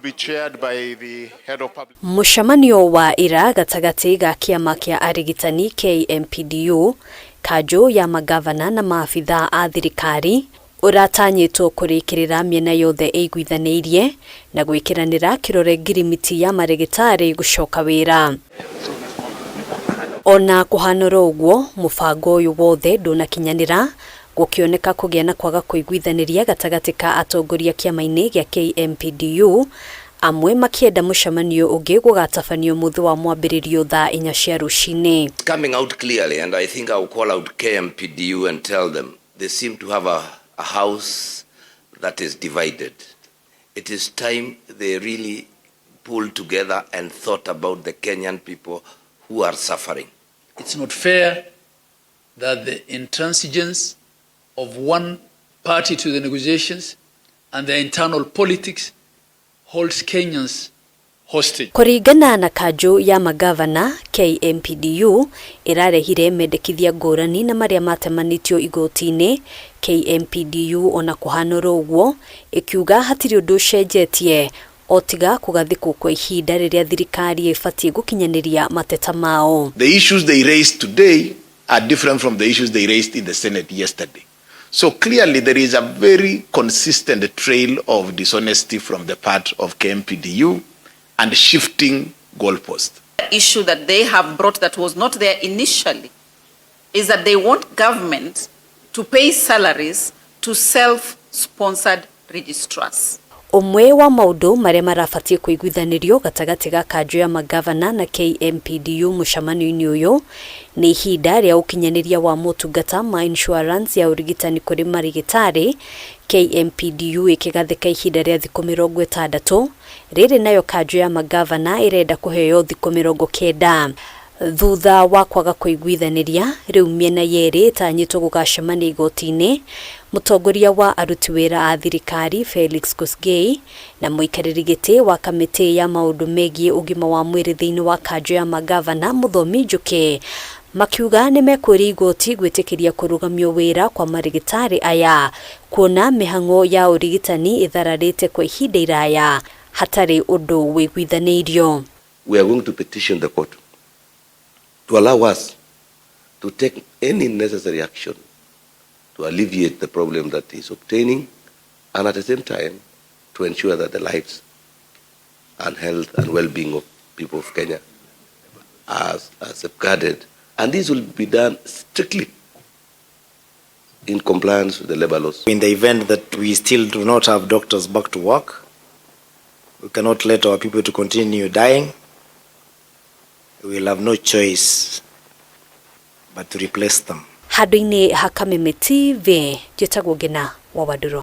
Be chaired by the head of public. Mũcemanio wa ira gatagatĩ ga kĩama kĩa arigitani KMPDU, kanjũ ya mangavana na maabithaa a thirikari ũratanyĩtwo kũrĩkĩrĩra mĩena yothe ĩiguithanĩirie na gwĩkĩranĩra kĩrore ngirimiti ya marĩgĩtarĩ gũcoka wĩra. Ona kũhana oro ũguo, mũbango ũyũ wothe ndũnakinyanĩra gũkĩoneka kũgĩa na kwaga kũiguithanĩria gatagatĩ ka atongoria kĩama-inĩ gĩa KMPDU, amwe makĩenda mũcemanio ũngĩ gũgatabanio mũthĩ wa mwambĩrĩrio thaa 4 cia rũcinĩ. Coming out clearly, and I think I will call out KMPDU and tell them they seem to have a house that is divided. It is time they really pulled together and thought about the Kenyan people who are suffering. It's not fair that the intransigence of one party to the negotiations and their internal politics holds Kenyans hostage. Kũringana na kanjũ ya magavana, KMPDU ĩrarehire mendekithia ngũrani na marĩa matemanĩtio igoti-inĩ. KMPDU ona kũhana oro ũguo ĩkiuga hatirĩ ũndũ ũcenjetie o tiga kũgathĩkwo kwa ihinda rĩrĩa thirikari ĩbatiĩ gũkinyanĩria mateta mao. The issues they raised today are different from the issues they raised in the Senate yesterday. So clearly there is a very consistent trail of dishonesty from the part of KMPDU and shifting goalposts. The issue that they have brought that was not there initially is that they want government to pay salaries to self-sponsored registrars. Ũmwe wa maũndũ marĩa marabatiĩ kũiguithanĩrio gatagatĩ ga kanjũ ya magavana na KMPDU mũcemanio-inĩ ũyũ nĩ ihinda rĩa ũkinyanĩria wa motungata ma insurance ya ũrigitani kũrĩ marigĩtarĩ. KMPDU ĩkĩgathĩka ihinda rĩa thikũ 60, rĩrĩ nayo kanjũ ya magavana ĩrenda kũheo thikũ 90. Thutha wa kwaga kũiguithanĩria, rĩu mĩena yerĩ ĩtanyĩtwo gũgacemania igoti-inĩ. Mũtongoria wa aruti wĩra a thirikari Felix Kosgei na mũikarĩri gĩtĩ wa kamĩtĩ ya maũndũ megiĩ ũgima wa mwĩrĩ thĩinĩ wa kanjũ ya magavana Mũthomi Njũkĩ makiuga nĩ mekũria igoti gwĩtĩkĩria kũrũgamio wĩra kwa marigĩtarĩ aya, kuona mĩhang'o ya ũrigitani ĩthararĩte kwa ihinda iraya hatarĩ ũndũ wĩiguithanĩirio. We are going to petition the court to allow us to take any necessary action to alleviate the problem that is obtaining, and at the same time to ensure that the lives and health and well-being of people of Kenya are safeguarded. And this will be done strictly in compliance with the labor laws. In the event that we still do not have doctors back to work, we cannot let our people to continue dying. We will have no choice but to replace them. Handũ-inĩ ha Kameme TV, njĩtagwo Ngina wa Wandũrũ.